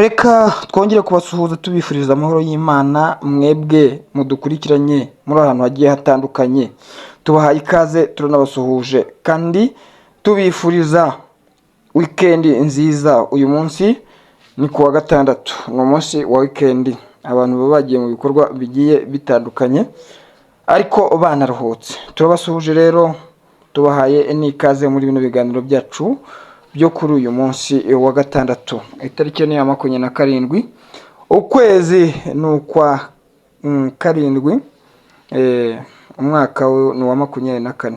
Reka twongere kubasuhuza tubifuriza amahoro y'Imana, mwebwe mudukurikiranye muri ahantu hagiye hatandukanye. Tubahaye ikaze, turanabasuhuje kandi tubifuriza wikendi nziza. Uyu munsi ni ku wa gatandatu, ni umunsi wa wikendi, abantu baba bagiye mu bikorwa bigiye bitandukanye ariko banaruhutse. Turabasuhuje rero, tubahaye n'ikaze muri bino biganiro byacu byo kuri uyu munsi wa gatandatu. Itariki ni iya 27, ukwezi ni ukwa karindwi, umwaka ni uwa 24.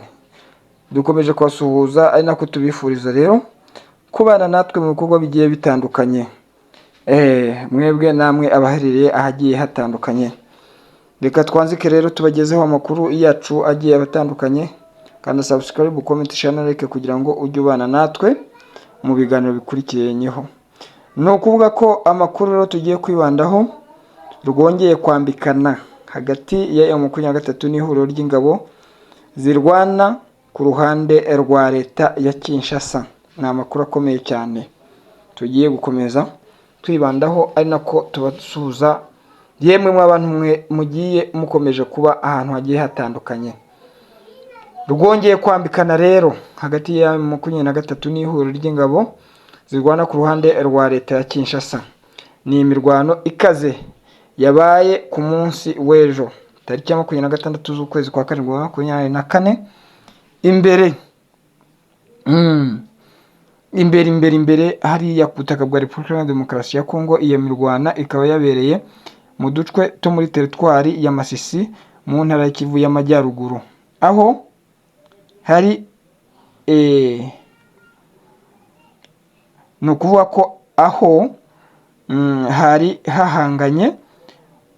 Dukomeje kubasuhuza ari nako tubifuriza rero kubana natwe mu bikorwa bigiye bitandukanye. Mwebwe namwe abaherereye ahagiye hatandukanye, reka twanzike rero tubagezeho amakuru yacu agiye atandukanye. Kanda subscribe, comment, share na like kugira ngo ujye ubana natwe mu biganiro bikurikiyenyeho. Ni ukuvuga ko amakuru rero tugiye kwibandaho, rwongeye kwambikana hagati ya M23 n'ihuriro ry'ingabo zirwana ku ruhande rwa leta ya Kinshasa. Ni amakuru akomeye cyane tugiye gukomeza twibandaho, ari nako tubasuhuza yemwe mw'abantu mwe mugiye mukomeje kuba ahantu hagiye hatandukanye. Rwongeye kwambikana rero hagati ya 23 n'ihuriro ry'ingabo zirwana ku ruhande rwa leta ya Kinshasa. Ni imirwano ikaze yabaye ku munsi w'ejo tariki ya 26 z'ukwezi kwa karindwi 24, imbere imbere imbere imbere hariya ku butaka bwa Repubulika Iharanira Demokarasi ya Kongo. Iyo mirwano ikaba yabereye mu duce two muri teritwari ya Masisi mu ntara ya Kivu y'Amajyaruguru, aho hari ni ukuvuga ko aho hari hahanganye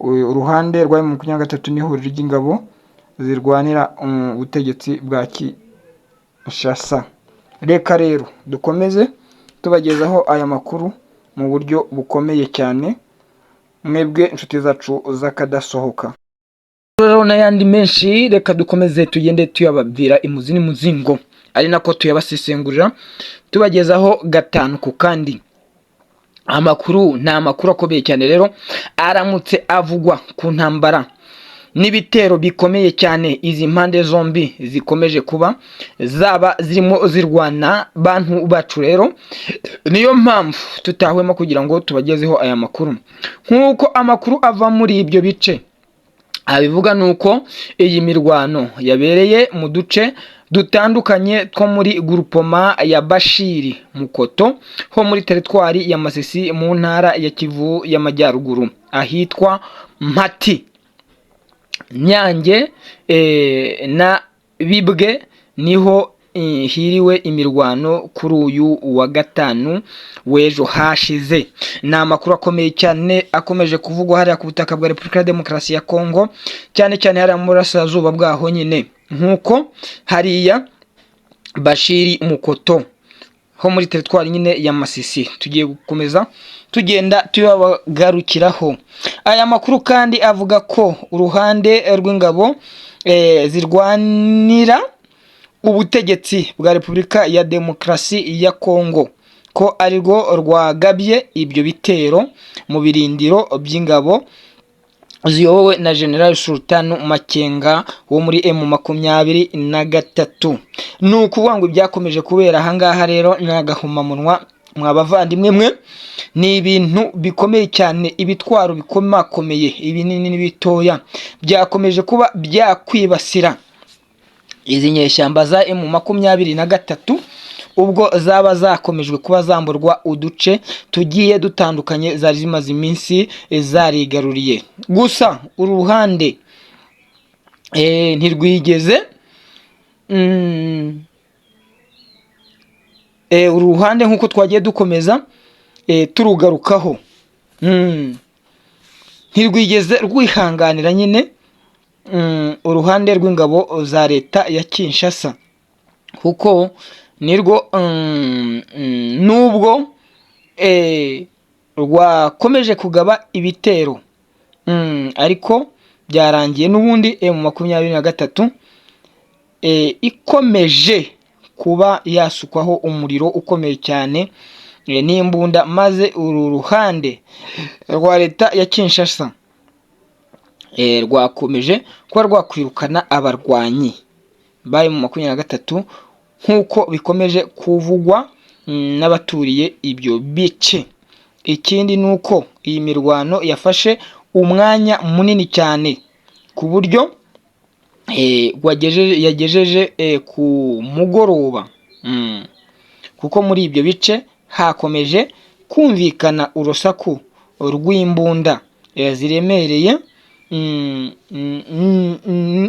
uruhande rwa M23 n'ihuriro ry'ingabo zirwanira ubutegetsi bwa Kinshasa. Reka rero dukomeze tubagezaho aya makuru mu buryo bukomeye cyane, mwebwe inshuti zacu z'akadasohoka. Rero n'ayandi menshi, reka dukomeze tugende tuyababwira imuzi n'umuzingo, ari nako tuyabasesengurira, tubagezaho gatanu ku kandi. Amakuru ni amakuru akomeye cyane rero aramutse avugwa ku ntambara n'ibitero bikomeye cyane izi mpande zombi zikomeje kuba zaba zirimo zirwana. Bantu bacu rero, niyo mpamvu tutahwema kugira ngo tubagezeho aya makuru. Nk'uko amakuru ava muri ibyo bice abivuga, ni uko iyi mirwano yabereye mu duce dutandukanye two muri groupement ya Bashiri Mukoto ho muri teritwari ya Masisi mu ntara ya Kivu y'Amajyaruguru, ahitwa Mpati, Nyange na Bibwe, niho hiriwe imirwano kuri uyu wa gatanu w'ejo hashize. Ni amakuru akomeye cyane akomeje kuvugwa hariya ku butaka bwa Repubulika ya Demokarasi ya Kongo, cyane cyane hariya mu burasirazuba bwaho nyine, nk'uko hariya Bashiri Mukoto ho muri teritwari nyine ya Masisi. Tugiye gukomeza tugenda tuyabagarukiraho. Aya makuru kandi avuga ko uruhande rw'ingabo zirwanira ubutegetsi bwa Repubulika ya Demokarasi ya Kongo ko arirwo rwagabye ibyo bitero mu birindiro by'ingabo ziyobowe na General Sultan Makenga wo muri M23. Ni ukuvuga ngo ibyakomeje kubera ahangaha rero ni agahomamunwa, mwa bavandimwe mwe. Ni ibintu bikomeye cyane, ibitwaro bikomakomeye, ibinini n'ibitoya byakomeje kuba byakwibasira izi nyeshyamba za M23 ubwo zaba zakomejwe kuba zamburwa uduce tugiye dutandukanye zari zimaze iminsi zarigaruriye. Gusa uru ruhande ntirwigeze uru ruhande, nk'uko twagiye dukomeza turugarukaho, ntirwigeze rwihanganira nyine uruhande rw'ingabo za leta ya Kinshasa, kuko nirwo nubwo rwakomeje kugaba ibitero, ariko byarangiye n'ubundi M23 ikomeje kuba yasukwaho umuriro ukomeye cyane. n'imbunda, maze uru ruhande rwa leta ya Kinshasa rwakomeje kuba rwakwirukana abarwanyi ba M23, nk'uko bikomeje kuvugwa n'abaturiye ibyo bice. Ikindi ni uko iyi mirwano yafashe umwanya munini cyane, ku buryo yagejeje ku mugoroba, kuko muri ibyo bice hakomeje kumvikana urusaku rw'imbunda ziremereye,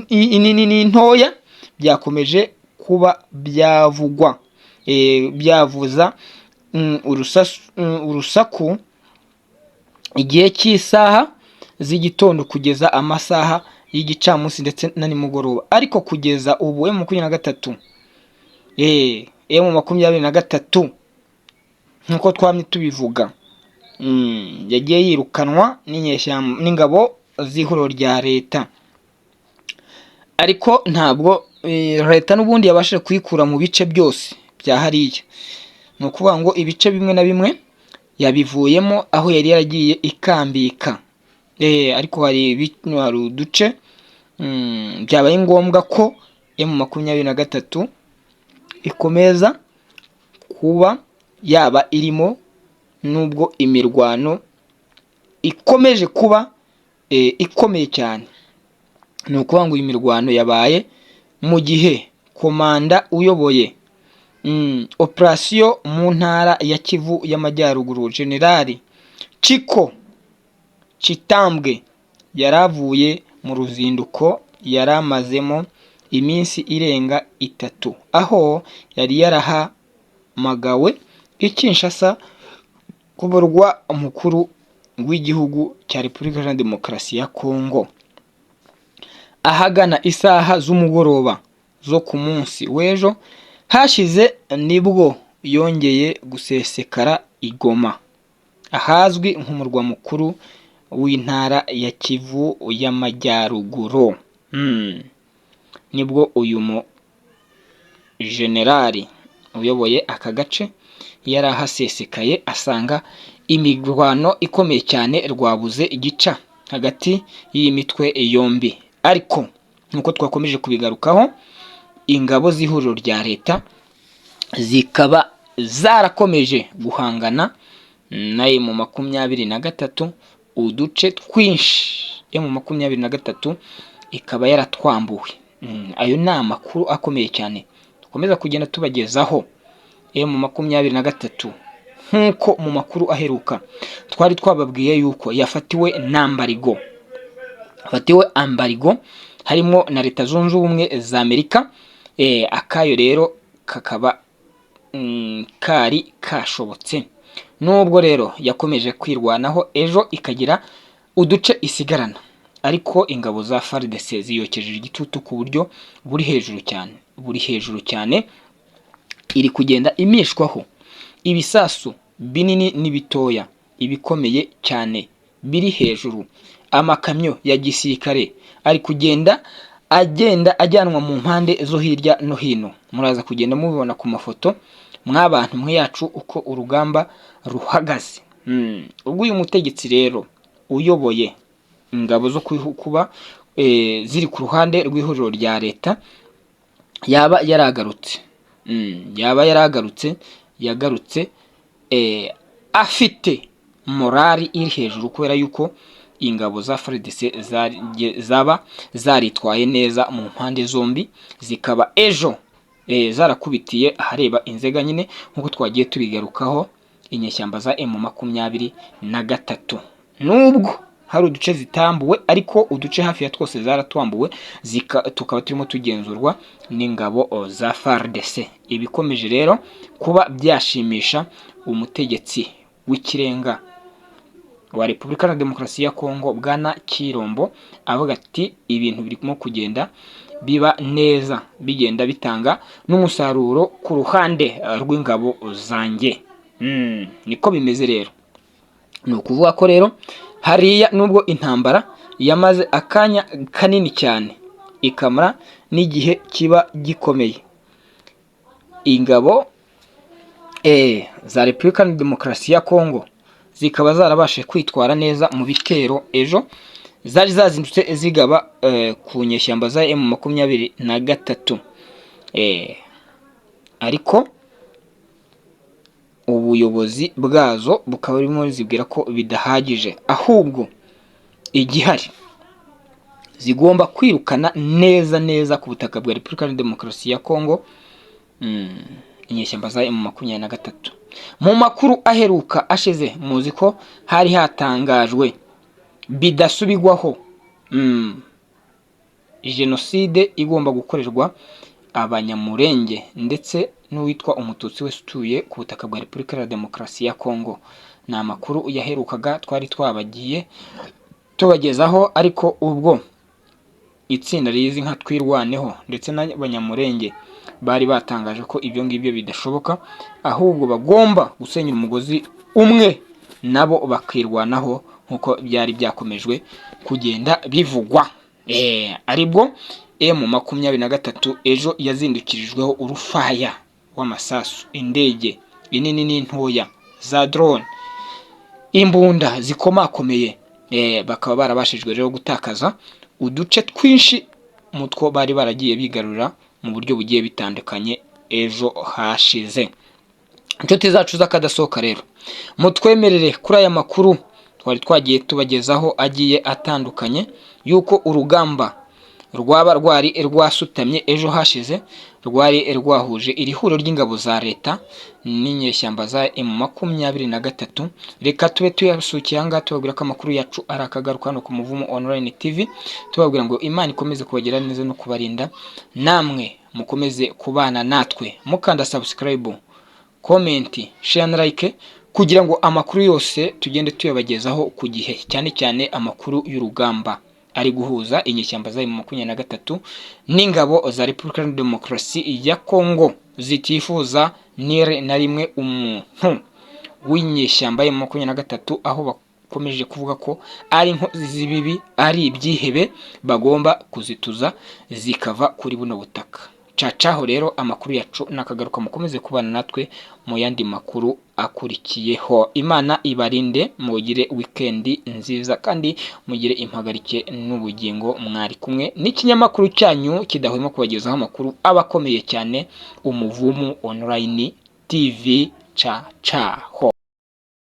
inini n'intoya, byakomeje kuba byavugwa, byavuza urusaku igihe cy'isaha z'igitondo kugeza amasaha y'igicamunsi ndetse na nimugoroba. Ariko kugeza ubu M23, M23, nk'uko twamye tubivuga, yagiye yirukanwa n'inyeshyamba, n'ingabo z'ihuriro rya leta, ariko ntabwo leta n'ubundi yabashije kuyikura mu bice byose bya hariya. Ni ukuvuga ngo ibice bimwe na bimwe yabivuyemo aho yari yaragiye ikambika, ariko hari uduce byabaye ngombwa ko M23 ikomeza kuba yaba irimo, nubwo imirwano ikomeje kuba ikomeye cyane. Ni ukuvuga ngo iyi mirwano yabaye mu gihe komanda uyoboye operasiyo mu ntara ya Kivu y'Amajyaruguru, Generali Chiko Chitambwe, yari avuye mu ruzinduko yari amazemo iminsi irenga 3, aho yari yarahamagawe i Kinshasa ku murwa mukuru w'igihugu cya Repubulika Iharanira Demokarasi ya Kongo. Ahagana isaha z'umugoroba zo ku munsi w'ejo hashize nibwo yongeye gusesekara i Goma, ahazwi nk'umurwa mukuru w'intara ya Kivu y'Amajyaruguru. Nibwo uyu mu generali uyoboye aka gace yari ahasesekaye, asanga imirwano ikomeye cyane rwabuze igica hagati y'iyi mitwe yombi. Ariko nk'uko twakomeje kubigarukaho, ingabo z'ihuriro rya leta zikaba zarakomeje guhangana na M23, uduce twinshi M23 ikaba yaratwambuwe. Ayo ni amakuru akomeye cyane dukomeza kugenda tubagezaho. M23, nk'uko mu makuru aheruka twari twababwiye yuko yafatiwe n'embargo, yafatiwe embargo harimo na Leta Zunze Ubumwe za Amerika. Akayo rero kakaba kari kashobotse, nubwo rero yakomeje kwirwanaho, ejo ikagira uduce isigarana, ariko ingabo za FARDC ziyokeje igitutu ku buryo buri hejuru cyane, buri hejuru cyane. Iri kugenda imishwaho ibisasu binini n'ibitoya, ibikomeye cyane biri hejuru. Amakamyo ya gisirikare ari kugenda agenda ajyanwa mu mpande zo hirya no hino. Muraza kugenda mubibona ku mafoto mw'abantu mwe yacu uko urugamba ruhagaze. Ubwo uyu mutegetsi rero uyoboye ingabo zo kuba ziri ku ruhande rw'ihuriro rya leta yaba yaragarutse, yaba yaragarutse, yagarutse afite morali iri hejuru, kubera yuko ingabo za FARDC zaba zaritwaye neza mu mpande zombi, zikaba ejo zarakubitiye ahareba inzega nyine, nk'uko twagiye tubigarukaho, inyeshyamba za M23, nubwo hari uduce zitambuwe, ariko uduce hafi ya twose zaratwambuwe, tukaba turimo tugenzurwa n'ingabo za FARDC. Ibikomeje rero kuba byashimisha umutegetsi w'ikirenga wa Repubulika na Demokarasi ya Kongo, Bwana Kirombo, avuga ati ibintu birimo kugenda biba neza, bigenda bitanga n'umusaruro ku ruhande rw'ingabo zanjye. Niko bimeze rero. Ni ukuvuga ko rero hariya, nubwo intambara yamaze akanya kanini cyane, ikamara n'igihe kiba gikomeye, ingabo Za Repubulika ya Demokarasi ya Kongo zikaba zarabashije kwitwara neza mu bitero ejo zari zazindutse zigaba ku nyeshyamba za M23. Ariko ubuyobozi bwazo bukaba burimo zibwira ko bidahagije, ahubwo igihari zigomba kwirukana neza neza ku butaka bwa Repubulika ya Demokarasi ya Kongo inyeshyamba za M23. Mu makuru aheruka ashize, muzi ko hari hatangajwe bidasubigwaho jenoside igomba gukorerwa Abanyamurenge ndetse n'uwitwa Umututsi wese utuye ku butaka bwa Repubulika ya Demokarasi ya Kongo. Ni amakuru yaherukaga twari twabagiye tubagezaho, ariko ubwo itsinda rizi nka Twirwaneho ndetse n'Abanyamurenge bari batangaje ko ibyo ngibyo bidashoboka, ahubwo bagomba gusenyera umugozi umwe nabo bakirwanaho nk'uko byari byakomejwe kugenda bivugwa. Aribwo M23 ejo yazindukirijweho urufaya w'amasasu, indege inini n'intoya za drone, imbunda zikomakomeye. Bakaba barabashijwe rero gutakaza uduce twinshi mu two bari baragiye bigarurira mu buryo bugiye bitandukanye ejo hashize. Inshuti zacu z'akadasohoka rero, mutwemerere kuri aya makuru twari twagiye tubagezaho agiye atandukanye y'uko urugamba rwaba rwari rwasutamye ejo hashize, rwari rwahuje iri huriro ry'ingabo za leta n'inyeshyamba za M23. Reka tube tuyasukiye aha ngaha, tubabwira ko amakuru yacu ari akagaruka hano ku Muvumo Online TV, tubabwira ngo Imana ikomeze kubagira neza no kubarinda, namwe mukomeze kubana natwe mukanda subscribe, comment, share na like, kugira ngo amakuru yose tugende tuyabagezaho ku gihe, cyane cyane amakuru y'urugamba ari guhuza inyeshyamba za M23 n'ingabo za Repubulika ya Demokarasi ya Kongo zitifuza nire na rimwe umuntu w'inyeshyamba ya M23, aho bakomeje kuvuga ko ari inkozi z'ibibi, ari ibyihebe, bagomba kuzituza zikava kuri buno butaka. Cacaho rero, amakuru yacu nakagaruka, mukomeze kubana natwe mu yandi makuru akurikiyeho. Imana ibarinde, mugire wikendi nziza kandi mugire impagarike n'ubugingo. Mwari kumwe n'ikinyamakuru cyanyu kidahwema kubagezaho amakuru aba akomeye cyane, Umuvumu Online TV. Cacaho.